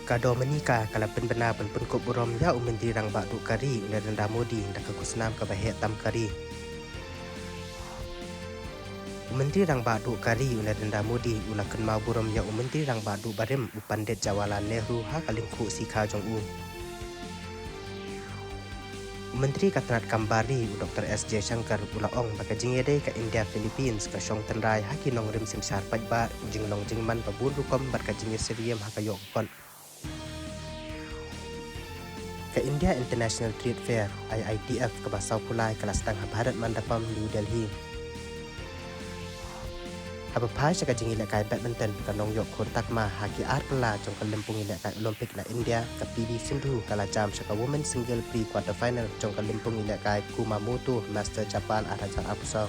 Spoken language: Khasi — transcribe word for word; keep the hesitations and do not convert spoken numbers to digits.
Ka Dominica ka la pynbna ban pynkup burom ïa u Myntri Rangbah Duh ka ri u Narendra Modi da ka khusnam kaba heh tam ka ri. U Myntri Rangbah Duh ka ri u Narendra Modi u la kynmaw burom ïa u Myntri Rangbah Duh barim u Pandit Jawaharlal Nehru ha ka lyngkhuh sikha jong u. U Myntri ka tnat kam bar ri u Doktor S Jaishankar u la ong ba ka jingïadei ka India Philippines ka shong tynrai ha ki nongrim synshar paidbah, jinglong jingman ba bun rukom bad ka jingïasyriem ha ka ïoh ka kot. Ka India International Trade Fair, I I T F, kaba sawphew lai ka la sdang ha Bharat Mandapam, New Delhi. Haba phai sha ka jingïalehkai badminton, ka nongïoh khun takma ha ki ar kylla jong ka lympung ïalehkai Olympic na India, ka P V Sindhu, ka la jam sha ka Women's Single Pre Quarter Final jong ka lympung ïalehkai Kumamoto Master Japan ar hajar arphew saw.